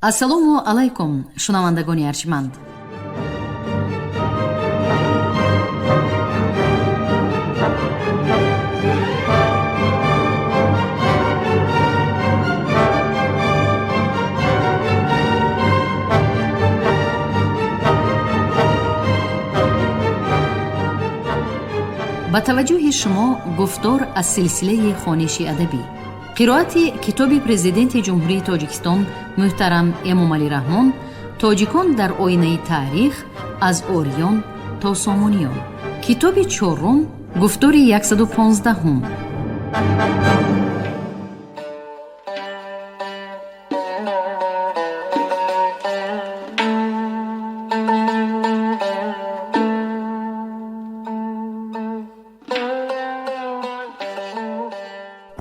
Ассалому алайкум, шунавандагони арҷманд. Ба таваҷҷӯҳи шумо гуфтор аз силсилаи хониши адабӣ, қироати китоби Президенти Ҷумҳурии Тоҷикистон муҳтарам Эмомалӣ Раҳмон «Тоҷикон дар оинаи таърих: аз ориён то сомониён», китоби чорум, гуфтори 115-ум.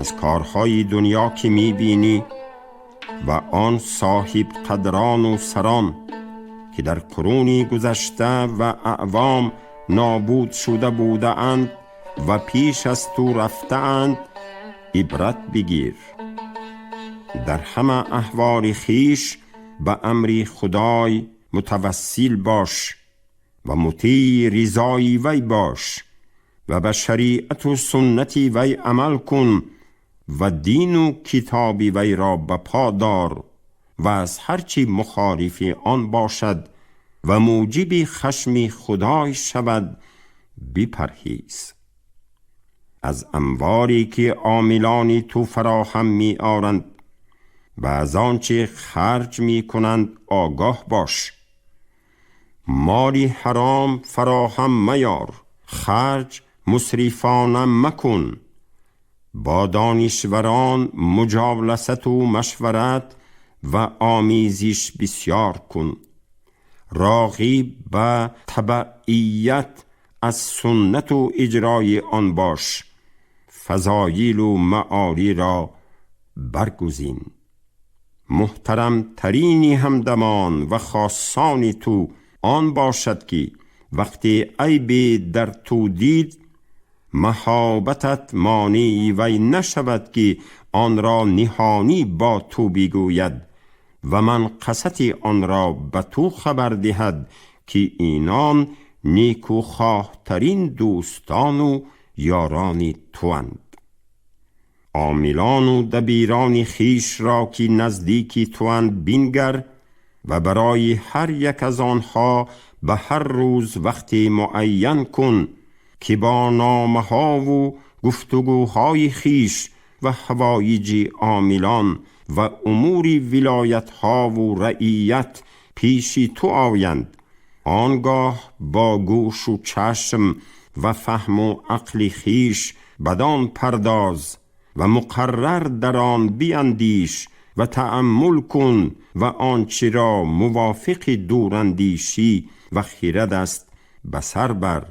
Аз корҳои дунё ки мебинӣ ва он соҳиб қадрон сарон ки дар қуруни гузашта ва аъвом нобуд шуда будаанд ва пеш аз ту рафтаанд, ибрат бигир. Дар ҳама аҳволи хеш ба амри Худой мутавассил бош ва мутеи ризои вай бош ва ба шариату суннати вай амал кун ва дину китоби вайро ба по дор ва аз ҳар чи мухолифи он бошад ва муҷиби хашми Худой шавад бипарҳез. Аз амволе ки омилони ту фароҳам меоранд ва аз он чи харҷ мекунанд огоҳ бош. Моли ҳаром фароҳам маёр, харҷ мусрифона макун. Бо донишварон муҷоласату машварат ва омезиш бисёр кун. Роғиб ба табаият аз суннату иҷрои он бош. Фазоилу маолиро баргузин. Муҳтарамтарини ҳамдамон ва хоссони ту он бошад, ки вақте айбе дар ту дид, маҳобатат монеи вай нашавад, ки онро ниҳонӣ бо ту бигӯяд ва манқасати онро ба ту хабар диҳад, ки инон некухоҳтарин дӯстону ёрони туанд. Омилону дабирони хешро ки наздики туанд бингар ва барои ҳар як аз онҳо ба ҳар рӯз вақти муайян кун, ки бо номаҳову гуфтугӯҳои хеш ва ҳавоиҷи омилон ва умури вилоятҳову раият пеши ту оянд. Он гоҳ бо гӯшу чашм ва фаҳму ақли хеш бадон пардоз ва муқаррар дар он биандеш ва таъаммул кун ва он чиро мувофиқи дурандешӣ ва хирад аст ба сар бар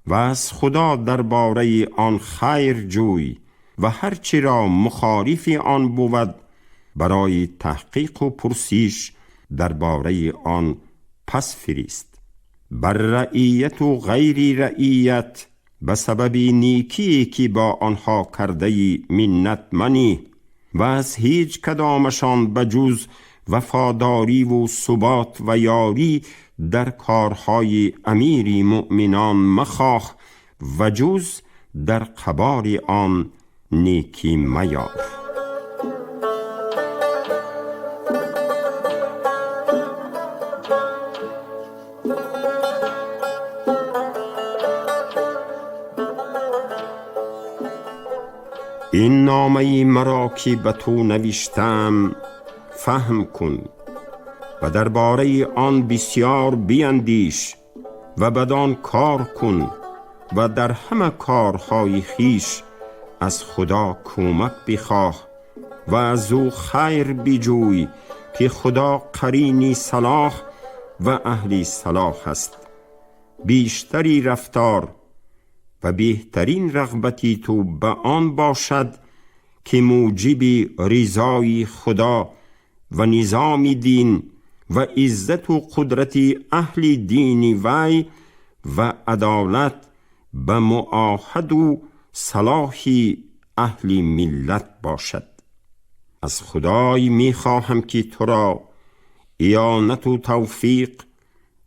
ва аз Худо дар бораи он хайр ҷӯй ва ҳар чиро мухолифи он бувад барои таҳқиқу пурсиш дар бораи он пас фирист. Бар раияту ғайри раият ба сабаби некие ки бо онҳо кардаи миннат манӣ ва аз ҳеҷ кадомашон ба ҷуз вафодориву субот ва ёрӣ дар корҳои амири муъминон махоҳ ва ҷуз дар қабори он некӣ маёр. Ин номаи маро ки ба ту навиштам фаҳм кун ва дар бораи он бисёр биандеш ва бадон кор кун ва дар ҳама корҳои хеш аз Худо кӯмак бихоҳ ва аз ӯ хайр биҷӯй, ки Худо қарини салоҳ ва аҳли салоҳ аст. Бештари рафтор ва беҳтарин рағбати ту ба он бошад, ки муҷиби ризои Худо ва низоми дин ва иззату қудрати аҳли дини вай ва адолат ба муоҳаду салоҳи аҳли миллат бошад. Аз Худой мехоҳам, ки туро иёнату тавфиқ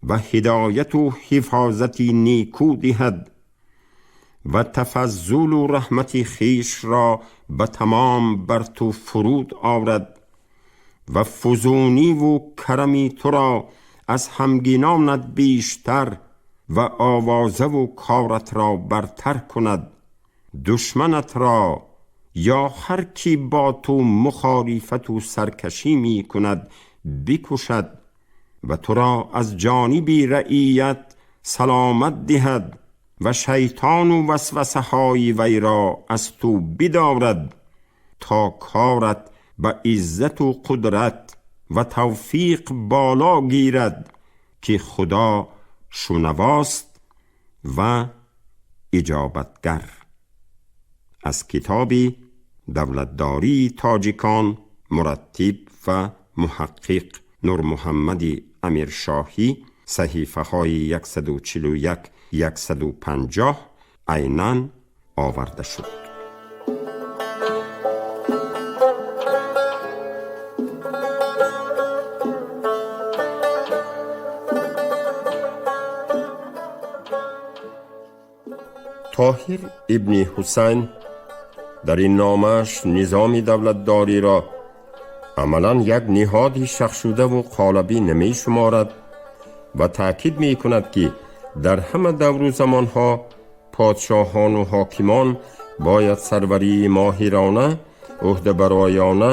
ва ҳидояту ҳифозати никӯ диҳад ва тафаззулу раҳмати хишро ба тамом бар ту фуруд орад ва фузуниву карами туро аз ҳамгинонат бештар ва овозаву корат ро бартар кунад. Душманат ро ё ҳар ки бо ту мухолифату саркашӣ мекунад бикушад ва туро аз ҷониби раият саломат диҳад ва шайтону васвасаҳои вайро аз ту бидорад то корат ба иззату қудрат ва тавфиқ боло гирад, ки Худо шунавост ва иҷобатгар. Аз китоби давлатдории тоҷикон, мураттиб ва муҳаққиқ Нурмуҳаммади Амиршоҳӣ, саҳифаҳои 141 150 айнан оварда шуд. Тоҳир ибни Ҳусайн дар ин номааш низоми давлатдориро амалан як ниҳоди шахшудаву қолабӣ намешуморад ва таъкид мекунад, ки дар ҳама давру замонҳо подшоҳону ҳокимон бояд сарварии моҳирона, ӯҳдабароёна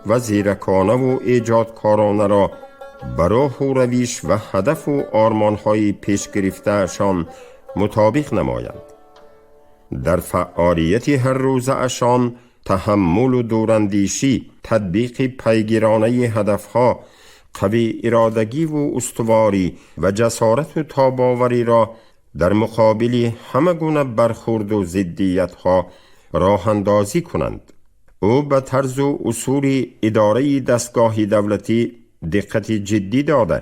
ва зираконаву эҷодкоронаро ба роҳу равиш ва ҳадафу ормонҳои пешгирифтаашон мутобиқ намоянд. Дар фаъолияти ҳаррӯзаашон таҳаммулу дурандешӣ, татбиқи пайгиронаи ҳадафҳо, қавӣ иродагиву устуворӣ ва ҷасорату тобовариро дар муқобили ҳама гуна бархӯрду зиддиятҳо роҳандозӣ кунанд. Ӯ ба тарзу усули идораи дастгоҳи давлатӣ диққати ҷиддӣ дода,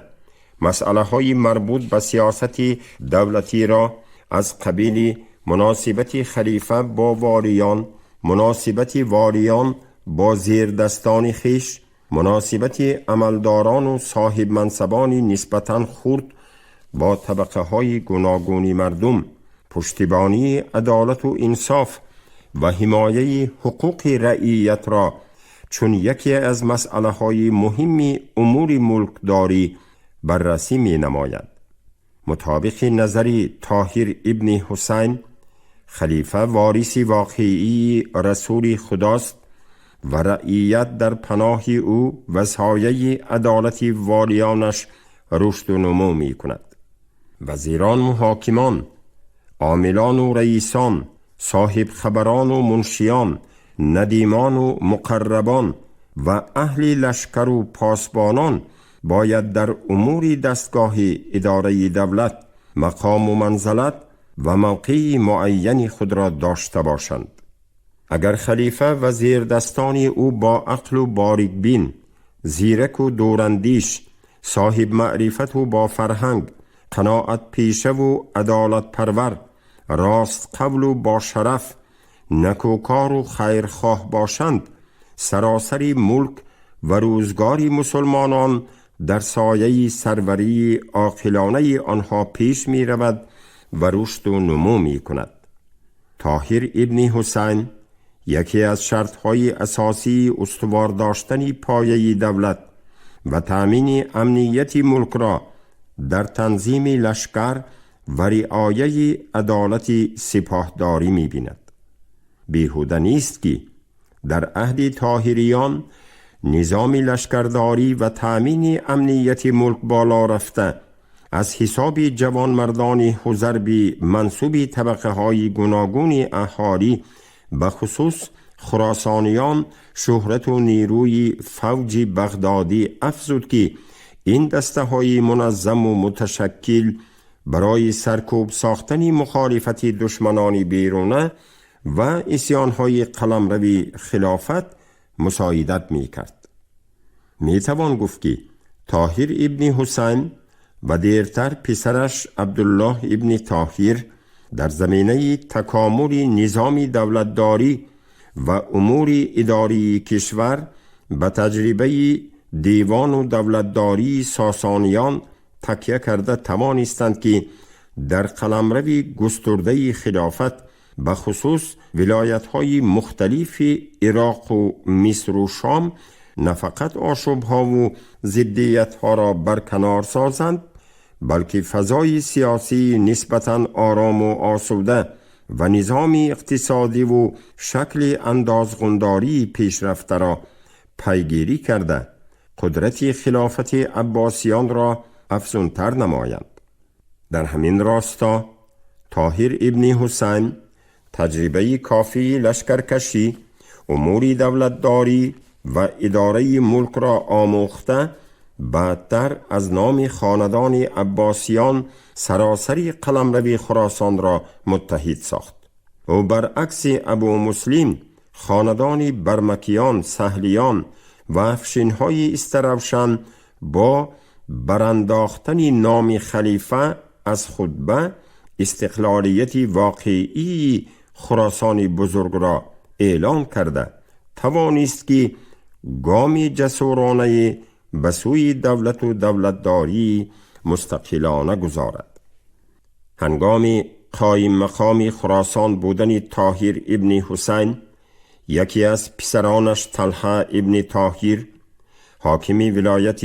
масъалаҳои марбут ба сиёсати давлатиро аз қабили муносибати халифа бо волиён, муносибати волиён бо зердастони хеш, муносибати амалдорону соҳибмансабони нисбатан хурд бо табақаҳои гуногуни мардум, пуштибонии адолату инсоф ва ҳимояи ҳуқуқи раиятро чун яке аз масъалаҳои муҳимми умури мулкдорӣ баррасӣ менамояд. Мутобиқи назари Тоҳир ибни Ҳусайн, халифа вориси воқеии расули худост ва раият дар паноҳи ӯ ва сояи адолати волиёнаш рушду нумӯ мекунад. Вазирону ҳокимон, омилону раисон, соҳибхабарону муншиён, надимону муқаррабон ва аҳли лашкару посбонон бояд дар умури дастгоҳи идораи давлат мақому манзалат ва мавқеи муайяни худро дошта бошанд. Агар халифа ва зердастони ӯ бо ақлу борикбин, зираку дурандиш, соҳибмаърифату бо фарҳанг, қаноатпешаву адолатпарвар, ростқавлу бошараф, накӯкору хайрхоҳ бошанд, саросари мулк ва рӯзгори мусулмонон дар сояи сарварии оқилонаи онҳо пеш меравад ва рушду нумӯ мекунад. Тоҳир ибни Ҳусайн яке аз шартҳои асосии устувор доштани пояи давлат ва таъмини амнияти мулкро дар танзими лашкар ва риояи адолати сипоҳдорӣ мебинад. Беҳуда нест, ки дар аҳди тоҳириён низоми лашкардорӣ ва таъмини амнияти мулк боло рафта, аз ҳисоби ҷавонмардони ҳузарби мансуби табақаҳои гуногуни аҳолӣ, бахусус хуросониён, шӯҳрату нерӯи фавҷи бағдодӣ афзуд, ки ин дастаҳои муназзаму муташаккил барои саркӯб сохтани мухолифати душманони беруна ва исьёнҳои қаламрави хилофат мусоидат мекард. Метавон гуфт, ки Тоҳир ибни Ҳусайн ва дертар писараш Абдуллоҳ ибни Тоҳир дар заминаи такомули низоми давлатдорӣ ва умури идории кишвар ба таҷрибаи دیوان و دولتداری ساسانیان تکیه کرده توانستند که در قلمرو گسترده خلافت، به خصوص ولایت‌های مختلف عراق و مصر و شام، نه فقط آشوب‌ها و ضدیت‌ها را برکنار سازند، بلکه فضای سیاسی نسبتاً آرام و آسوده و نظام اقتصادی و شکل اندازغنداری پیشرفته را پیگیری کرده قدرت خلافت عباسیان را افزونتر نمایند. در همین راستا طاهر ابن حسین تجربه کافی لشکرکشی، امور دولتداری و اداره ملک را آموخته، بعدتر از نام خاندان عباسیان سراسر قلمرو خراسان را متحد ساخت. او برعکس ابو مسلم خاندان برمکیان، سهلیان و افشینهای استروشن با برانداختن نام خلیفه از خطبه استقلالیت واقعی خراسان بزرگ را اعلام کرده توانست که گام جسورانه به سوی دولت و دولتداری مستقلانه گذارد. هنگام قایم مقام خراسان بودن طاهر ابن حسین، یکی از پسرانش طلحه ابن طاهر حاکم ولایت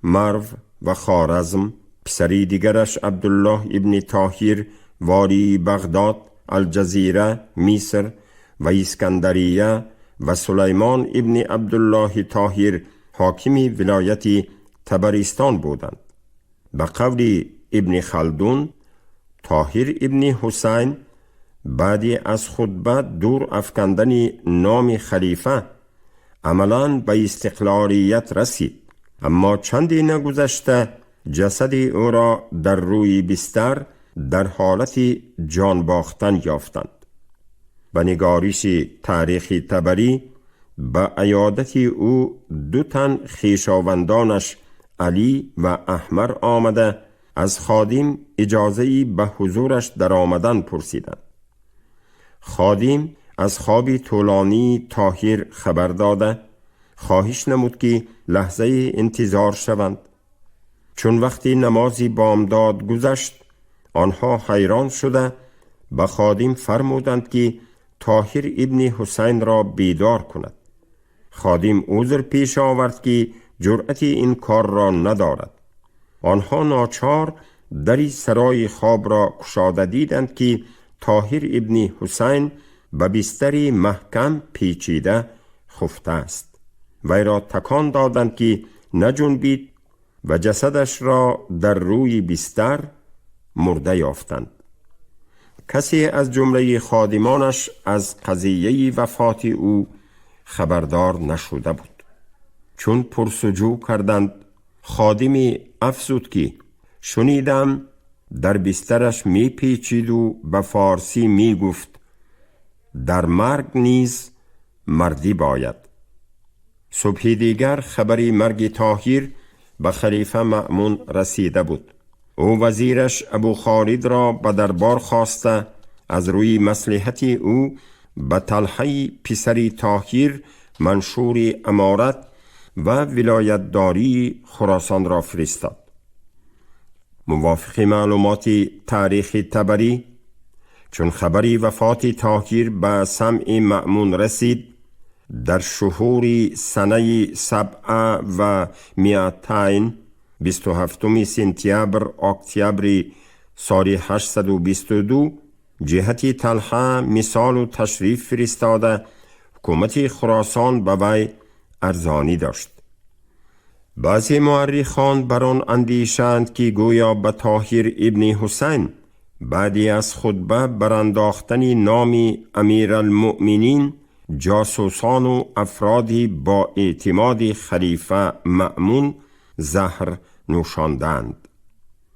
مرو و خوارزم، پسری دیگرش عبدالله ابن طاهر والی بغداد، الجزیره، مصر و اسکندریه و سلیمان ابن عبدالله طاهر حاکم ولایت طبرستان بودند. به قول ابن خلدون، طاهر ابن حسین بعد از خطبه دور افکندن نام خلیفه عملاً به استقلالیت رسید، اما چندی نگذشته جسد او را در روی بستر در حالت جان باختن یافتند. به نگارش تاریخ طبری، به عیادت او دو تن خویشاوندانش علی و احمر آمده از خادم اجازه به حضورش در آمدن پرسیدند. خادم از خواب طولانی طاهر خبر داده خواهش نمود که لحظه انتظار شوند. چون وقتی نماز بامداد گذشت، آنها حیران شده به خادم فرمودند که طاهر ابن حسین را بیدار کند. خادم عذر پیش آورد که جرأت این کار را ندارد. آنها ناچار دری سرای خواب را کشاده دیدند که طاهر ابن حسین به بستر محکم پیچیده خفته است. وی را تکان دادند که نجنبید و جسدش را در روی بستر مرده یافتند. کسی از جمله خادمانش از قضیه وفات او خبردار نشده بود. چون پرسجو کردند، خادمی افزود که شنیدم در بسترش می پیچید و به فارسی می گفت در مرگ نیز مردی باید. صبح دیگر خبری مرگ طاهر به خلیفه مأمون رسیده بود. او وزیرش ابو خالد را به دربار خواسته از روی مصلحت او به طلحه پسر طاهر منشور امارت و ولایتداری خراسان را فرستاد. موافق معلومات تاریخ طبری، چون خبری وفات طاهر به سمع مأمون رسید، در شهور سنه 207، 27 سنتیابر اکتیابر سال 822 جهت طلحه مثال و تشریف فرستاده حکومت خراسان به وی ارزانی داشت. بعضی مورخان بر آن اندیشند که گویا به طاهر ابن حسین بعدی از خطبه برانداختن نام امیرالمؤمنین، جاسوسان و افرادی با اعتماد خلیفه مأمون زهر نوشاندند.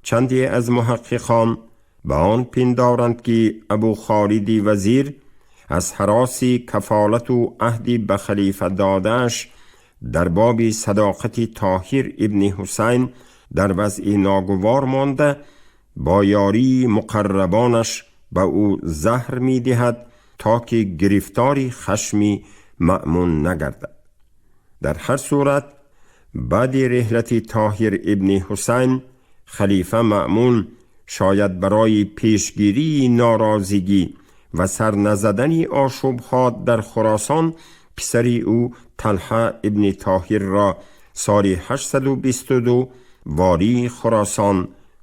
چندی از محققان به آن پندارند که ابو خالد وزیر از هراس کفالت و عهدی به خلیفه داده‌اش در باب صداقت طاهر ابن حسین در وضع ناگوار مانده با یاری مقربانش به او زهر می دهد تا که گرفتار خشمی مأمون نگردد. در هر صورت Баъди реҳлати Тоҳир ибни Ҳусайн, халифа Маъмун шояд барои пешгирии норозигӣ ва сар назадани ошӯбҳо дар Хуросон писари ӯ Талҳа ибни Тоҳирро соли 822 волии Хуросон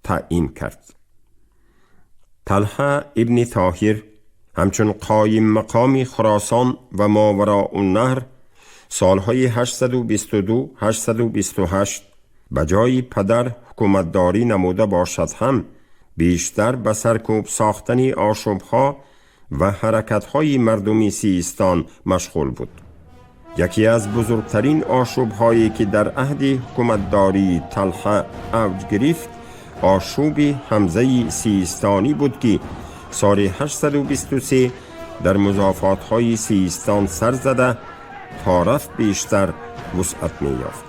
таъин кард. Талҳа ибни Тоҳир ҳамчун қоим мақоми Хуросон ва Мовароуннаҳр солҳои 822-828 ба ҷои падар ҳукуматдорӣ намуда бошад ҳам, бештар ба саркӯб сохтани ошӯбҳо ва ҳаракатҳои мардуми Систон машғул буд. Яке аз бузургтарин ошӯбҳое ки дар аҳди ҳукуматдории Талҳа авҷ гирифт, ошӯби Ҳамзаи Систонӣ буд, ки соли 823 дар музофотҳои Систон сар зада, то рафт бештар вусъат меёфт.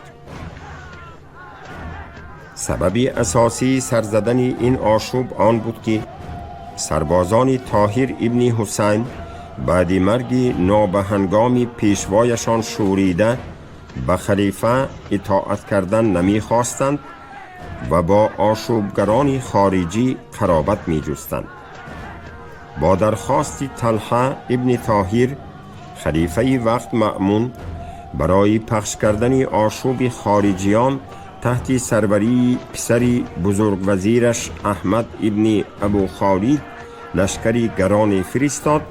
Сабаби асосии сар задани ин ошӯб он буд, ки сарбозони Тоҳир ибни Ҳусайн баъди марги нобаҳангоми пешвояшон шӯрида, ба халифа итоат кардан намехостанд ва бо ошӯбгарони хориҷӣ қаробат меҷустанд. Бо дархости Талҳа ибни Тоҳир, халифаи вақт Маъмун барои пахш кардани ошӯби хориҷиён таҳти сарварии писари бузургвазираш Аҳмад ибни Абухолид лашкари гароне фиристод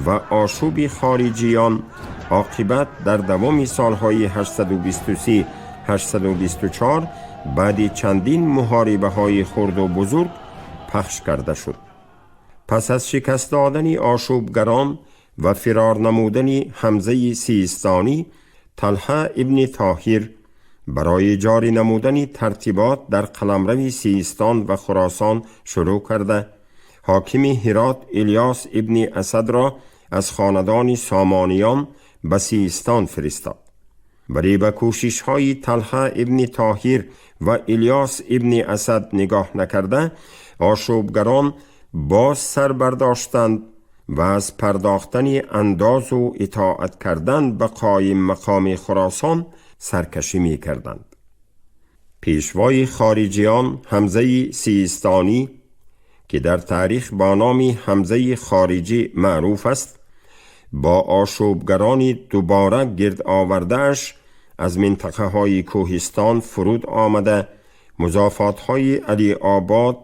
ва ошӯби хориҷиён оқибат дар давоми солҳои 823 824 баъди чандин муҳорибаҳои хурду бузург пахш карда шуд. Пас аз шикаст додани ошӯбгарон ва фирор намудани Ҳамзаи Систонӣ, Талҳа ибни Тоҳир барои ҷорӣ намудани тартибот дар қаламрави Систон ва Хуросон шурӯъ карда, ҳокими Ҳирот Илёс ибни Асадро аз хонадони Сомониён ба Систон фиристод. Вале ба кӯшишҳои Талҳа ибни Тоҳир ва Илёс ибни Асад нигоҳ накарда, ошӯбгарон боз сар бардоштанд ва аз пардохтани андозу итоат кардан ба қоим мақоми Хуросон саркашӣ мекарданд. Пешвои хориҷиён Ҳамзаи Систонӣ, ки дар таърих бо номи Ҳамзаи Хориҷӣ маъруф аст, бо ошӯбгарони дубора гирд овардааш аз минтақаҳои кӯҳистон фуруд омада, музофотҳои Алиобод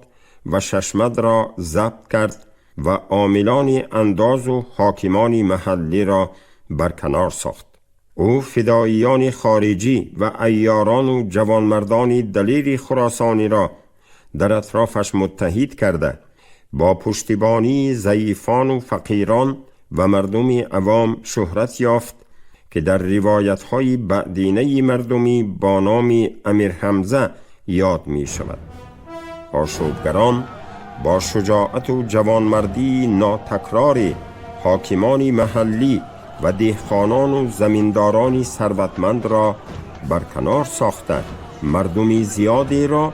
ва Шашмадро забт кард ва омилони андозу ҳокимони маҳаллиро барканор сохт. Ӯ фидоиёни хориҷӣ ва айёрону ҷавонмардони далери хуросониро дар атрофаш муттаҳид карда, бо пуштибонии заифону фақирон ва мардуми авом шӯҳрат ёфт, ки дар ривоятҳои баъдинаи мардумӣ бо номи Амир Ҳамза ёд мешавад. Ошӯбгарон бо шуҷоату ҷавонмардии нотакрори ҳокимони маҳаллӣ ва деҳқонону заминдорони сарватмандро барканор сохта, мардуми зиёдеро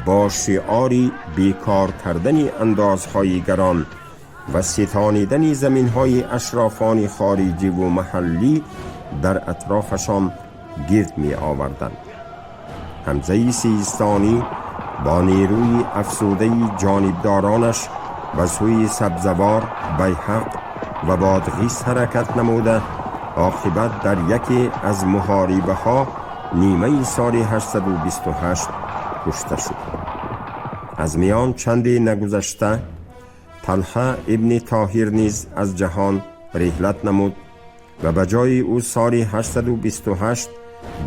бо шиори бекор кардани андозҳои гарон ва ситонидани заминҳои ашрофони хориҷиву маҳаллӣ дар атрофашон гирд меоварданд. Ҳамзаи Систонӣ бо нерӯи афзудаи ҷонибдоронаш ба сӯи Сабзавор, Байҳақ ва Бодғис ҳаракат намуда, оқибат дар яке аз муҳорибаҳо нимаи соли 828 кушта шуд. Аз миён чанде нагузашта, Талҳа ибни Тоҳир низ аз ҷаҳон реҳлат намуд ва ба ҷои ӯ соли 828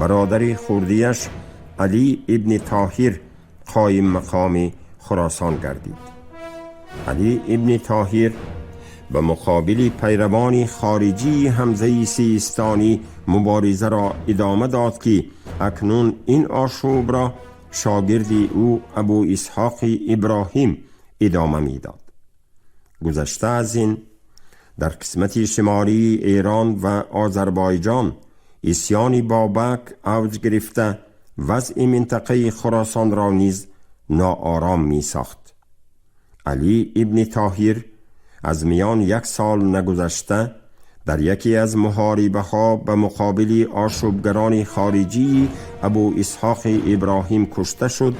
бародари хурдиаш Алӣ ибни Тоҳир қоим мақоми Хуросон гардид. Алӣ ибни Тоҳир ба муқобили пайравони хориҷии Ҳамзаи Систонӣ муборизаро идома дод, ки акнун ин ошӯбро шогирди ӯ Абу Исҳоқи Иброҳим идома медод. Гузашта аз ин, дар қисмати шимолии Эрон ва Озарбойҷон исьёни Бобак авҷ гирифта, вазъи минтақаи Хуросонро низ ноором месохт. Алӣ ибни Тоҳир аз миён як сол нагузашта Дар яке аз муҳорибаҳо ба муқобили ошӯбгарони хориҷӣ Абу Исҳоқ Иброҳим кушта шуд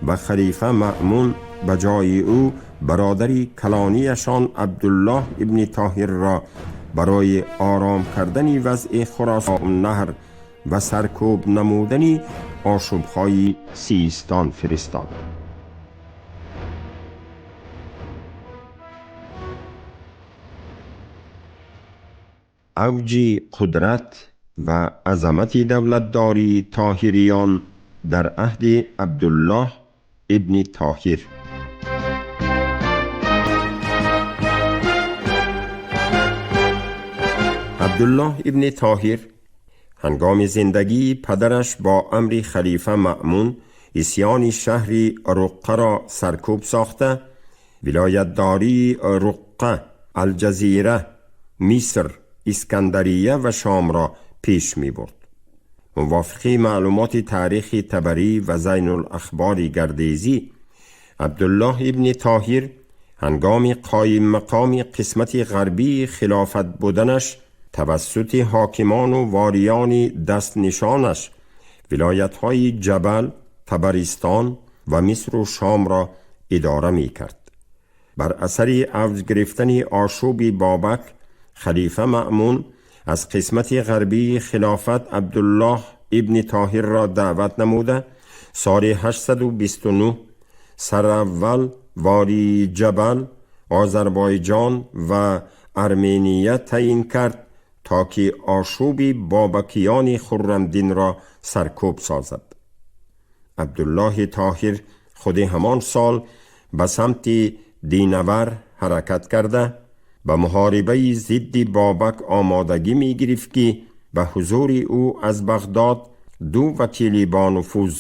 ва халифа Маъмун ба ҷои ӯ бародари калонияшон Абдуллоҳ ибни Тоҳирро барои ором кардани вазъи Хуросон наҳр ва саркӯб намудани ошӯбҳои Систон фиристод. Авҷи қудрат ва азамати давлатдории Тоҳириён дар аҳди Абдуллоҳ ибни Тоҳир. Абдуллоҳ ибни Тоҳир ҳангоми зиндагии падараш бо амри халифа Маъмун исьёни шаҳри Руққаро саркӯб сохта, вилоятдории Руққа, Алҷазира, Миср, Искандария ва Шомро пеш мебурд. Мувофиқи маълумоти таърихи Табарӣ ва Зайнулахбори Гардезӣ, Абдуллоҳ ибни Тоҳир ҳангоми қоиммақоми қисмати ғарбии хилофат буданаш тавассути ҳокимону вориёни дастнишонаш вилоятҳои Ҷабал, Табаристон ва Мисру Шомро идора мекард. Бар асари авҷ гирифтани ошӯби Бобак, халифа Маъмун аз қисмати ғарбии хилофат Абдуллоҳ ибни Тоҳирро даъват намуда, соли 829 сараввал вории Ҷабал, Озарбойҷон ва Армения таъин кард то ки ошӯби бобакиёни Хуррамдинро саркӯб созад. Абдуллоҳи Тоҳир худи ҳамон сол ба самти Динавар ҳаракат карда, ба муҳорибаи зидди Бобак омодагӣ мегирифт, ки ба ҳузури ӯ аз Бағдод ду вакили бонуфуз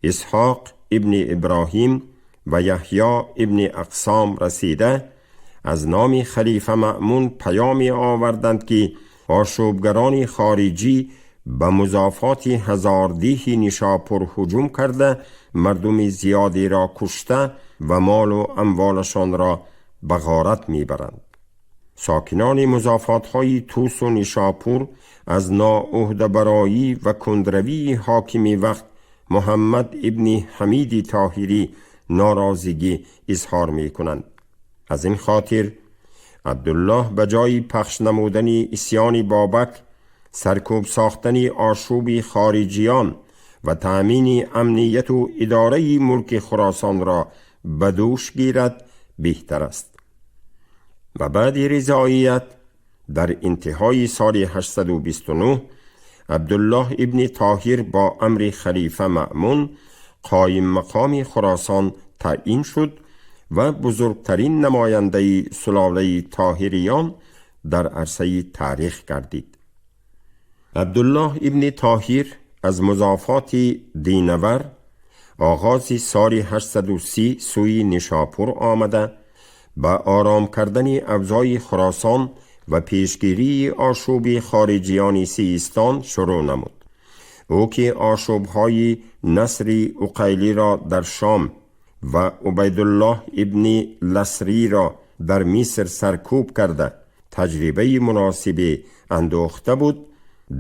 Исҳоқ ибни Иброҳим ва Яҳё ибни Ақсом расида, аз номи халифа Маъмун паёме оварданд, ки ошӯбгарони хориҷӣ ба музофоти ҳазордиҳи Нишопур ҳуҷум карда, мардуми зиёдеро кушта ва молу амволашонро ба ғорат мебаранд. Сокинони музофотҳои Тусу Нишопур аз ноуҳдабароӣ ва кундравии ҳокими вақт Муҳаммад ибни Ҳамиди Тоҳирӣ норозигӣ изҳор мекунанд. Аз ин хотир Абдуллоҳ ба ҷои пахш намудани исьёни Бобак, саркӯб сохтани ошӯби хориҷиён ва таъмини амнияту идораи мулки Хуросонро ба дӯш гирад беҳтар аст. Ва баъди ризоият дар интиҳои соли 829 Абдуллоҳ ибни Тоҳир бо амри халифа Маъмун қоиммақоми Хуросон таъин шуд ва бузургтарин намояндаи сулолаи Тоҳириён дар арсаи таърих гардид. Абдуллоҳ ибни Тоҳир аз музофоти Динавар оғози соли 830 сӯи Нишопур омада, ба ором кардани авзои Хуросон ва пешгирии ошӯби хориҷиёни Систон шурӯъ намуд. Ӯ ки ошӯбҳои Насри Уқайлиро дар Шом ва Убайдуллоҳ ибни Ласриро дар Миср саркӯб карда, таҷрибаи муносибе андохта буд,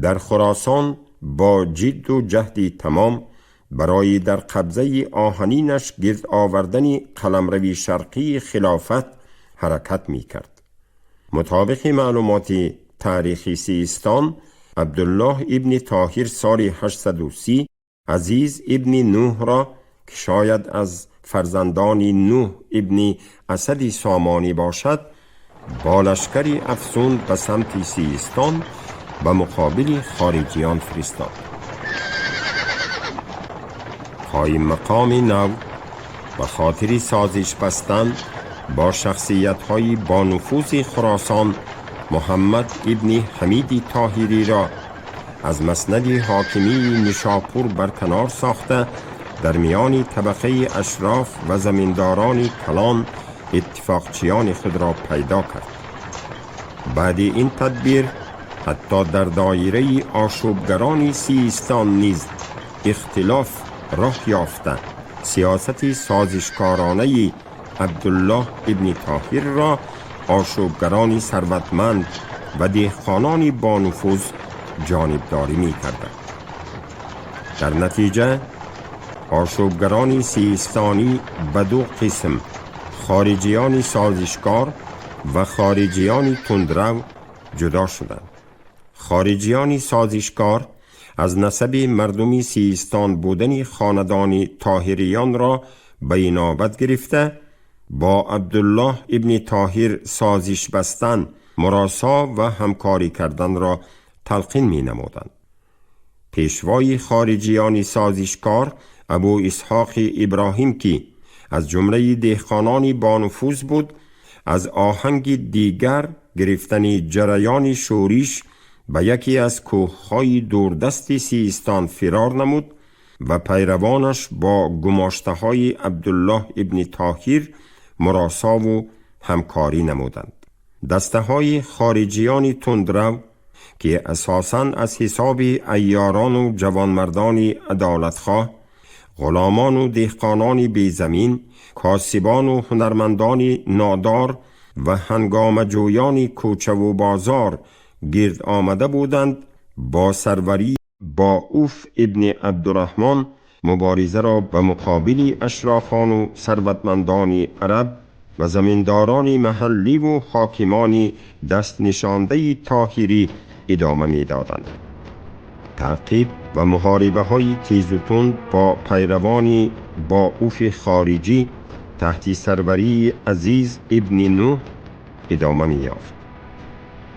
дар Хуросон бо ҷидду ҷаҳди тамом барои дар қабзаи оҳанинаш гирд овардани қаламрави шарқии хилофат ҳаракат мекард. Мутобиқи маълумоти таърихи Систон, Абдуллоҳ ибни Тоҳир соли 830 Азиз ибни Нӯҳро, ки шояд аз фарзандони Нӯҳ ибни Асади Сомонӣ бошад, бо лашкари афзун ба самти Систон ба муқобили хориҷиён фиристод. Қоиммақоми нав ба хотири созиш бастан бо шахсиятҳои бонуфузи Хуросон Муҳаммад ибни Ҳамиди Тоҳириро аз маснади ҳокимии Нишопур барканор сохта, дар миёни табақаи ашроф ва заминдорони калон иттифоқчиёни худро пайдо кард. Баъди ин тадбир ҳатто дар доираи ошӯбгарони Систон низ ихтилоф роҳ ёфта, сиёсати созишкоронаи Абдуллоҳ ибни Тоҳирро ошӯбгарони сарватманд و دهقانان با نفوذ جانبداری می کردند. در نتیجه آشوبگران سیستانی به دو قسم، خارجیان سازشکار و خارجیان تندرو، جدا شدند. خارجیان سازشکار از نسب مردم سیستان بودن خاندان طاهریان را به اینابت گرفته، با عبدالله ابن طاهر سازش بستن، مراسا و همکاری کردن را تلقین می نمودند. پیشوای خارجیان سازشکار ابو اسحاق ابراهیم که از جمله دهقانان با نفوذ بود، از آهنگ دیگر گرفتن جریان شورش به یکی از کوههای دوردست سیستان فرار نمود و پیروانش با گماشته های عبدالله ابن طاهر مراسا و همکاری نمودند. دسته های خارجیان تندرو که اساساً از حساب عیاران و جوانمردان عدالتخواه، غلامان و دهقانان بیزمین، کاسبان و هنرمندان نادار و هنگام جویان کوچه و بازار گرد آمده بودند، با سروری باوف ابن عبدالرحمن مبارزه را به مقابل اشرافان و ثروتمندان عرب و زمینداران محلی و حاکمان دست نشانده طاهری ادامه می دادند. تعقیب و محاربه های تیز و تند با پیروان باوف خارجی تحت سروری عزیز ابن نوح ادامه می یافت.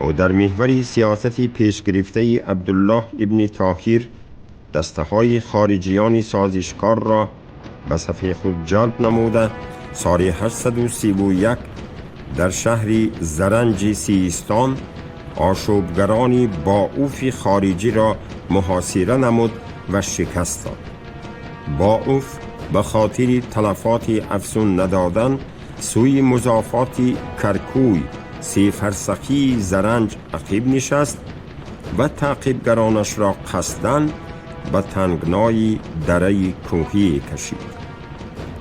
او در محور سیاست پیش گرفته عبدالله ابن طاهر دسته های خارجیان سازشکار را به صف خود جلب نموده، سال 831 در شهر زرنج سیستان آشوبگران باوف خارجی را محاصره نمود و شکست داد. باوف به خاطر تلفات افزون ندادن سوی مضافات کرکوی 3 فرسخی زرنج عقیب نشست و تعقیبگرانش را قصداً به تنگنای دره کوهی کشید.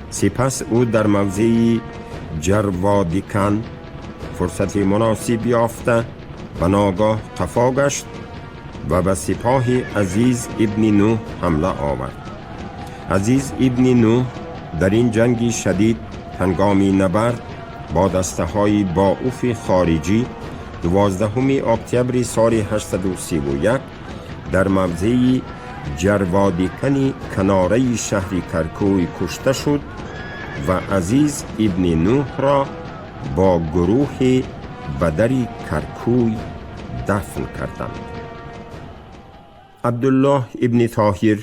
سپس او در موضع جروادیکن فرصت مناسب یافته و ناگاه قفا گشت و به سپاه عزیز ابن نوح حمله آورد. عزیز ابن نوح در این جنگ شدید هنگام نبرد با دسته های باوف خارجی 12 اکتبر سال 831 در موضع جروادیکن کناره شهر کرکوی کشته شد و عزیز ابن نوح را با گروه بدر کرکوی دفن کردند. عبدالله ابن طاهر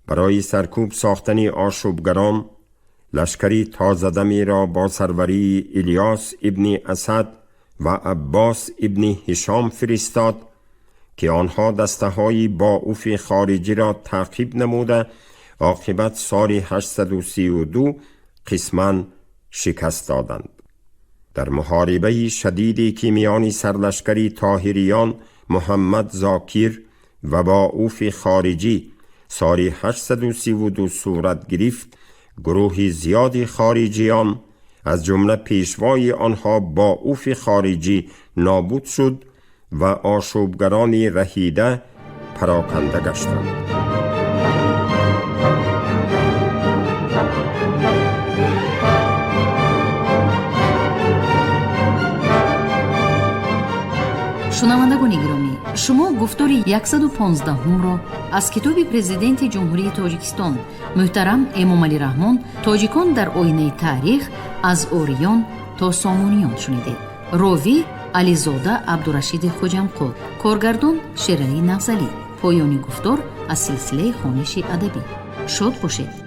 برای سرکوب ساختن آشوبگران لشکری تازه را با سروری الیاس ابن اسد و عباس ابن هشام فرستاد که آنها دسته های باوف خارجی را تعقیب نموده، عاقبت سال 832 قسما شکست دادند. در محاربه شدیدی که میان سرلشکری طاهریان محمد زاکیر و باوف خارجی سال 832 صورت گرفت، گروه زیادی خارجیان از جمله پیشوای آنها باوف خارجی نابود شد و آشوبگران رهیده پراکنده گشتند. Шунавандагони гиромӣ, шумо гуфтори 115-ҳумро аз китоби Президенти Ҷумҳурии Тоҷикистон муҳтарам Эмомалӣ Раҳмон «Тоҷикон дар оинаи таърих аз ориён то сомониён» шунидед. Ровӣ Ализода Абдурашиди Хоҷамқул, коргардон Шералӣ Навзалӣ. Поёни гуфтор аз силсилаи хониши адабӣ. Шод бошед.